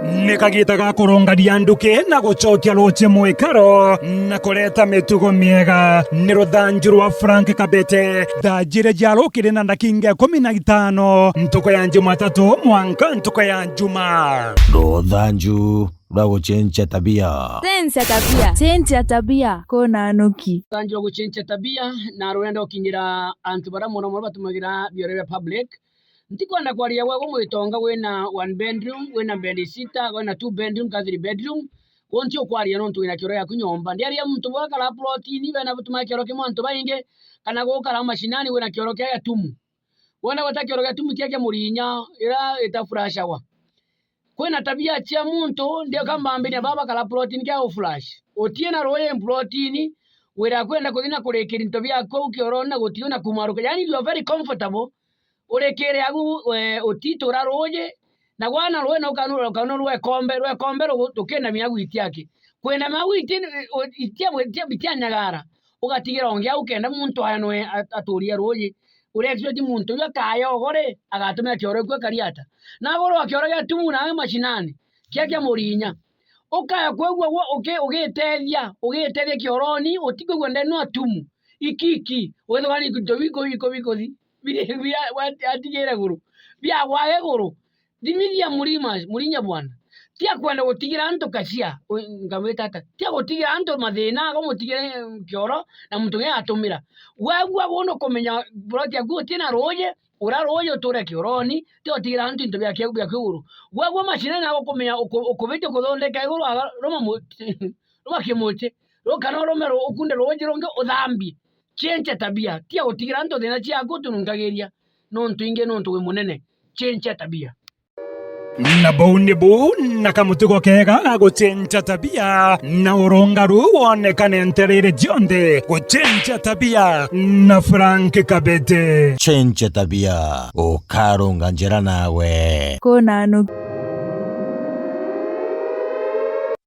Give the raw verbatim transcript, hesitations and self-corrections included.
Ni kagiita ga kurungania nduki na gucokia ruuji mwikaro na kureta mitugo miega. Ni ruthanju rwa Frank Kabete. Thaa jiiri cia rukiri na ndakinga ikumi na itano, ntuku ya Jumatatu mwanka ntuku ya Juma. Ruthanju rwa gucenjia tabia. Cenjia tabia. Cenjia tabia. Kuna nuki. Ruthanju rwa gucenjia tabia na rurenda gukinyira antu baria mono mono batumagira bioro bia public. Ntikwenda kwaria gwa gumwitonga wina one bedroom, wina bed sitter, wina two bedroom, ka three bedroom. Kwou ntiukwaria nontu wina kioro giaku nyomba. Ndiaria muntu bwakara plotini, bena butuma kioro kimwe antu baingi, kana gukara mashinani wina kioro kia gatumu. Wenda gweta kioro gia tumu kia, kia murinya, ira ita flashawa. Kwina tabia cia muntu, ndio kambambiria baba kara plotini kia uflash. Utie na ruuji plotini, wira kwenda kuthi na kurikiri into biaku au kioroni na gutio na kumaruka. Yani, you are very comfortable. Urikire agu, we, utitura ruuji, na gwana ruuji na ukanu-, ukanu rwekombe, rwekombe rugu-, rukinamia agu itiaki. Kwinamia agu iti-, u-, itia-, itia-, itianyagara. Ugatigira ungi au kenda muntu aya nwe at-, aturia ruuji. Uri expect muntu uju akaya ugore, agatumira kioro giku akari ata? Na agoro wa kioro gia tumu nawe mashinani, kia, kia murinya. Ukaya kwigua gwo uki-, ugitethia, ugitethia kioroni, utikwigua ndeno atumu. Iki, iki, withwa ni into biko, biko, biko thi. Biri, bia, wa-, atigire guru. Bia gwage guru. Thimithia murima, murinya bwana. Tia kwenda gutigira antu kacia, u-, nkamwita ata? Tia gutigira antu mathina, ago mutigire, eh, kioro, na muntu ngi atumira. Wegua gunu kumenya plot yaku uti na ruuji, ura ruuji uture kioroni, tia utigira antu into biaku, biaku iguru. Wegua mashinani ago kumenya uku-, ukubitia kuthondeka iguru, aga-, ruma mu-, ruma kimuti. Ru-, kana urume ru-, ukunde ruuji rungi uthambie. Cenjia tabia. Tia gutigira antu thina ciaku utunungagiria nontu ingi nontu wi munene. Cenjia tabia. Na buu nibu na kamutugo kega ga gucenjia tabia, na urungaru wonekane ntereere cionthe. Gucenjia tabia na Frank Kabete. Cenjia tabia, ukarunga njira nawe. Kuna nuki.